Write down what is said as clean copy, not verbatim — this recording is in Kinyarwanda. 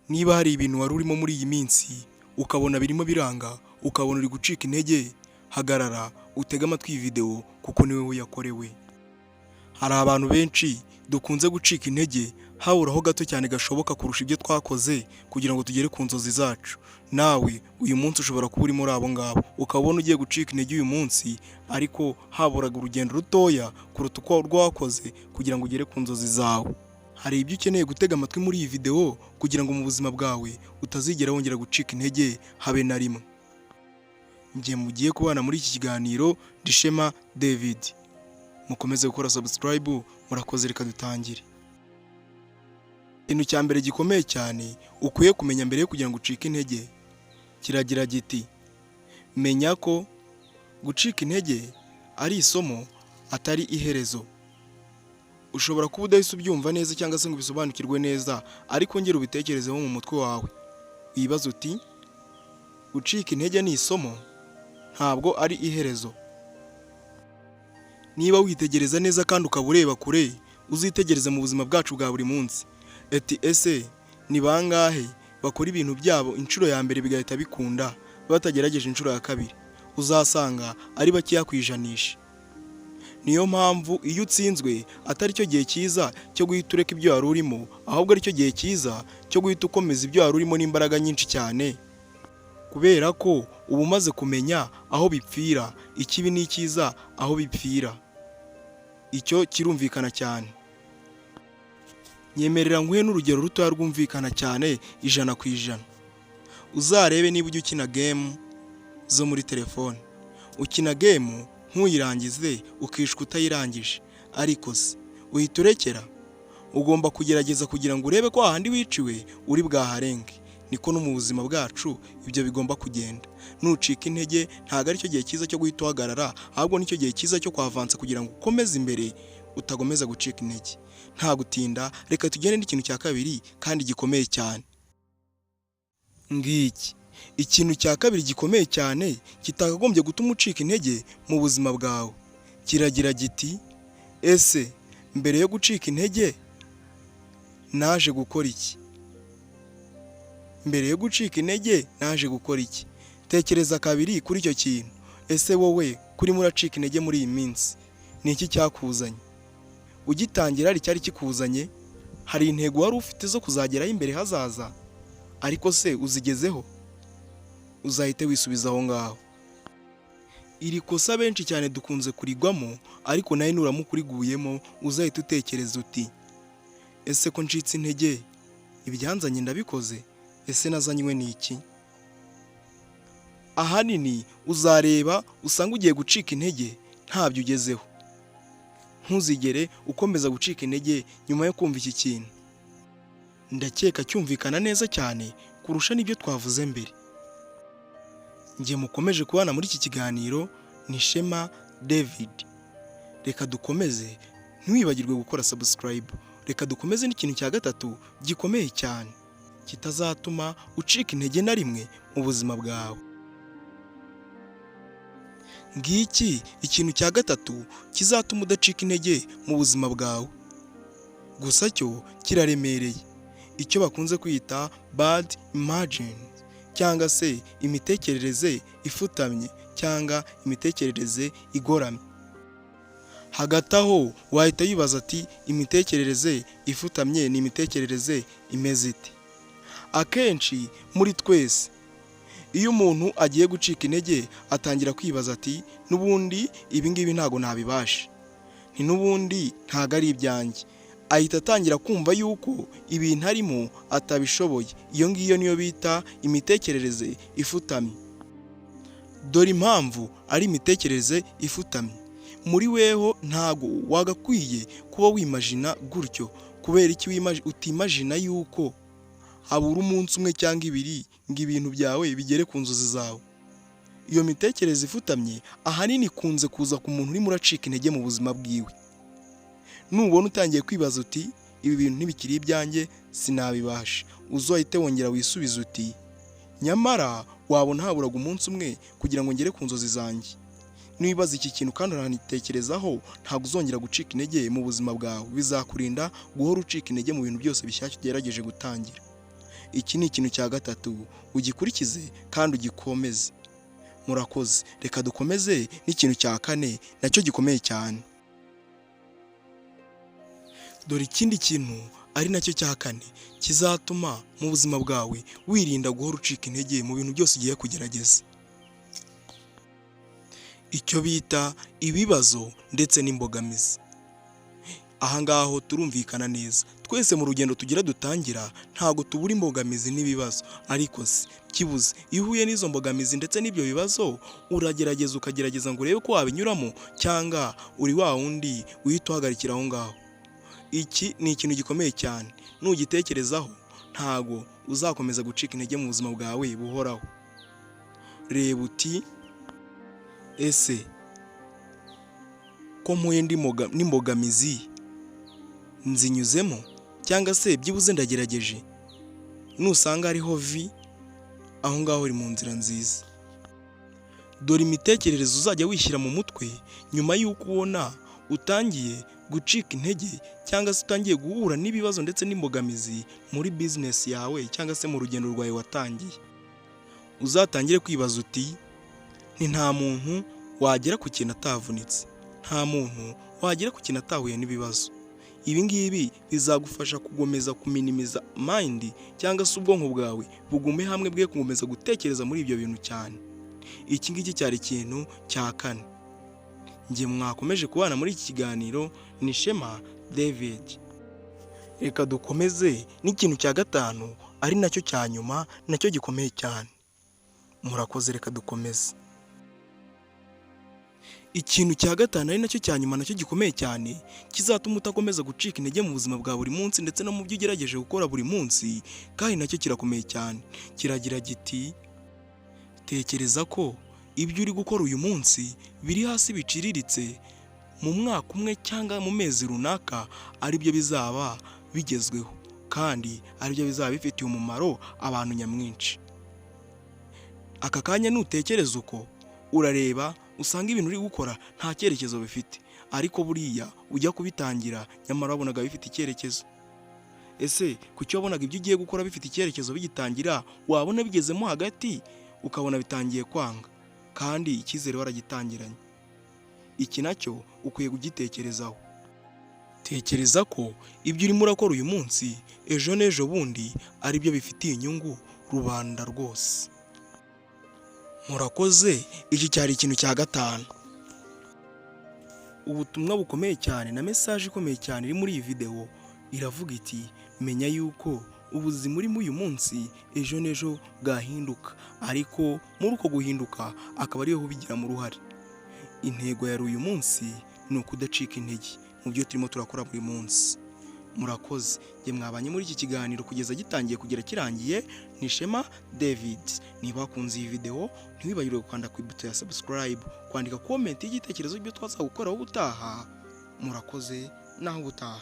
Niba hari ibintu wari urimo muri iyi minsi ukabona birimo biranga, ukabona uri gucika intege, hagarara utege amatwi iyi videwo kuko ni wowe yakorewe. Hari abantu benshi dukunze gucika intege haburaho gato cyane gashoboka kurusha ibyo twakoze kugira ngo tugere ku nzozi zacu. Nawe uyu munsi ushobora kuba uri muri abo ngabo, ukaba ubona ugiye gucika intege uyu munsi ariko haburaga urugendo rutoya kuruta uko rwakoze kugira ngo ugere ku nzozi zawe. Hari ibyo ukeneye gutega amatwi muri iyi videwo kugira ngo mu buzima bwawe utazigera wongera gucika intege habe na rimwe. Njye mugiye kubana muri iki kiganiro ndi Shema David. Mukomeze gukora subscribe, murakoze, reka dutangire. Ikintu cya mbere gikomeye cyane ukwiye kumenya mbere yo kugira ngo ucike intege kiragira giti: menya ko gucika intege ari isomo, atari iherezo. Ushobora kuba udahise ubyumva neza cyangwa se ngo ubisobanukirwe neza, ariko ngera ubitekerezeho mu mutwe wawe, wibaze uti: gucika intege ni isomo, ntabwo ari iherezo. Niba witegereza neza kandi ukaba ureba kure, uzitegereze mu buzima bwacu bwa buri munsi. Eti ese ni bangahe bakora ibintu byabo inshuro ya mbere bigahita bikunda batagerageje inshuro ya kabiri? Uzasanga ari bakeya ku ijanisha. Niyo mpamvu iyo utsinzwe atari cyo gihe cyiza cyo guhita ureka ibyo wari urimo, ahubwo ari cyo gihe cyiza cyo guhita ukomeza ibyo wari urimo n'imbaraga nyinshi cyane, kubera ko uba umaze kumenya aho bipfira, ikibi n'icyiza aho bipfira. Icyo kirumvikana cyane. Nyemerera nguhe n'urugero rutoya rwumvikana cyane 100%. Uzarebe niba ujya ukina game zo muri telefone, ukina game ntuyirangize, ukishwa utayirangije, ariko se uhita urekera? Ugomba kugerageza kugira ngo urebe ko hahandi wiciwe uri bwaharenge. Niko no mu buzima bwacu ibyo bigomba kugenda. Nucika intege, ntabwo aricyo gihe cyiza cyo guhita uhagarara, ahubwo nicyo gihe cyiza cyo kwavansa kugira ngo ukomeze imbere, utagomeza gucika intege. Nta gutinda, reka tugende n'ikintu cya kabiri kandi gikomeye cyane. Ngiki ikintu cya kabiri gikomeye cyane kitakagombye gutuma ucika intege mu buzima bwawe, kiragira giti: ese mbere yo gucika intege naje gukora iki? Mbere yo gucika intege naje gukora iki? Tekereza kabiri kuri icyo kintu. Ese wowe kurimo uracika intege muri iyi minsi, ni iki cyakuzanye? Ugitangira hari icyari kikuzanye? Hari intego wari ufite zo kuzageraho imbere hazaza, ariko se uzigezeho? Uzahite wisubiza aho ngaho. Iri kosa benshi cyane dukunze kurigwamo, ariko nawe nuramuka uriguyemo uzahita utekereza uti: ese ko ncitse intege, ibyanzanye ndabikoze? Ese nazanywe n'iki? Ahanini uzareba usanga ugiye gucika intege ntabyo ugezeho. Ntuzigere ukomeza gucika intege nyuma yo kumva iki kintu. Ndakeka cyumvikana neza cyane kurusha n'ibyo twavuze mbere. Njye mukomeje kubana muri iki kiganiro ni Shema David. Reka dukomeze, ntiwibagirwe gukora subscribe. Reka dukomeze n'ikintu cya gatatu gikomeye cyane kitazatuma ucika intege na rimwe mu buzima bwawe. Ngiki ikintu cya gatatu kizatuma udacika intege mu buzima bwawe, gusa cyo kiraremereye, icyo bakunze kwita bad imagine cyangwa se imitekerereze ifutamye cyangwa imitekerereze igoramye. Hagati aho wahita wibaza ati: imitekerereze ifutamye ni imitekerereze imeze ite? Akenshi muri twese, iyo umuntu agiye gucika intege, atangira kwibaza ati: n'ubundi ibi ngibi ntabwo nabibasha, ni n'ubundi ntabwo ari ibyanjye. Ahita atangira kumva yuko ibintu arimo atabishoboye. Iyo ngiyo niyo bita imitekerereze ifutamye. Dore impamvu ari imitekerereze ifutamye: muri weho ntago wagakwiye kuba wimajina gutyo. Kubera iki utimajina yuko habura umunsi umwe cyangwa ibiri ngo ibintu byawe bigere ku nzozi zawe? Iyo mitekerereze ifutamye ahanini ikunze kuza ku muntu urimo uracika intege mu buzima bwiwe. Nubona utangiye kwibaza uti: ibi bintu ntibikiri ibyanjye, sinabibasha, uzahite wongera wisubize uti: nyamara wabona haburaga umunsi umwe kugira ngo ngere ku nzozi zanjye. Niwibaza iki kintu kandi uranitekerezaho, ntabwo uzongera gucika intege mu buzima bwawe. Bizakurinda guhora ucika intege mu bintu byose bishyashya ugerageje gutangira. Iki ni ikintu cya gatatu, ugikurikize kandi ugikomeze. Murakoze. Reka dukomeze n'ikintu cya kane nacyo gikomeye cyane. Dore ikindi kintu ari nacyo cya kane kizatuma mu buzima bwawe wirinda guhora ucika intege mu bintu byose ugiye kugerageza, icyo bita ibibazo ndetse n'imbogamizi. Aha ngaho turumvikana neza, twese mu rugendo tugira dutangira ntabwo tubura imbogamizi n'ibibazo. Ariko se byibuze iyo uhuye n'izo mbogamizi ndetse n'ibyo bibazo, uragerageza ukagerageza ngo urebe ko wabinyuramo, cyangwa uri wa wundi uhita uhagarikira aho ngaho? Iki ni ikintu gikomeye cyane, nugitekerezaho ntago uzakomeza gucika intege mu buzima bwawe buhoraho. Reba uti: "Ese ko mpuye n'imbogamizi, nzinyuzemo cyangwa se byibuze ndagerageje?" Nusanga hariho vi aho ngaho, uri mu nzira nziza. Dore imitekerereze uzajya wishyira mu mutwe nyuma y'uko ubona utangiye gucika intege cyangwa se utangiye guhura n'ibibazo ndetse n'imbogamizi muri business yawe cyangwa se mu rugendo rwawe watangiye. Uzatangire kwibaza uti: "Ni nta muntu wagera ku kintu atavunitse, nta muntu wagera ku kintu atahuye n'ibibazo." Ibi ngibi bizagufasha gukomeza kuminimiza mind cyangwa se ubwonko bwawe bugume hamwe, bwe gukomeza gutekereza muri ibyo bintu cyane. Iki ngiki cyari ikintu cya kane. Njye mwakomeje kubana muri iki kiganiro ni Shema David. Reka dukomeze n'ikintu cya gatanu ari nacyo cya nyuma, nacyo gikomeye cyane. Murakoze, reka dukomeze. Ikintu cya gatanu ari nacyo cya nyuma, nacyo gikomeye cyane, kizatuma utakomeza gucika intege mu buzima bwa buri munsi ndetse no mu byo ugerageje gukora buri munsi, kandi nacyo kirakomeye cyane, kiragira giti: "Tekereza ko ibyo uri gukora uyu munsi biri hasi, biciriritse, mu mwaka umwe cyangwa mu mezi runaka aribyo bizaba bigezweho kandi aribyo bizaba bifitiye umumaro abantu nyamwinshi." Aka kanya nutekereza uko, urareba usanga ibintu uri gukora nta cyerekezo bifite, ariko buriya ujya kubitangira nyamara wabonaga bifite icyerekezo. Ese kuki wabonaga ibyo ugiye gukora bifite icyerekezo bigitangira, wabona bigezemo hagati ukabona bitangiye kwanga kandi icyizere waragitangiranye? Iki nacyo ukwiye kugitekerezaho. Tekereza ko ibyo urimo urakora uyu munsi, ejo n'ejo bundi aribyo bifitiye inyungu rubanda rwose. Murakoze, iki cyari ikintu cya gatanu. Ubutumwa bukomeye cyane na message ikomeye cyane iri muri iyi videwo iravuga iti: "Menya yuko ubuzima urimo uyu munsi ejo n'ejo bwahinduka, ariko muri uko guhinduka akaba ariwe ubigiramo uruhare." Intego yari uyu munsi ni ukudacika intege mu byo turimo turakora buri munsi. Murakoze, njye mwabanye muri iki kiganiro kugeza gitangiye kugera kirangiye ni Shema David. Niba wakunze iyi videwo, ntiwibagirwe gukanda ku ibuto ya subscribe, kwandika comment y'igitekerezo cy'ibyo twazagukoraho ubutaha. Murakoze, naho ubutaha.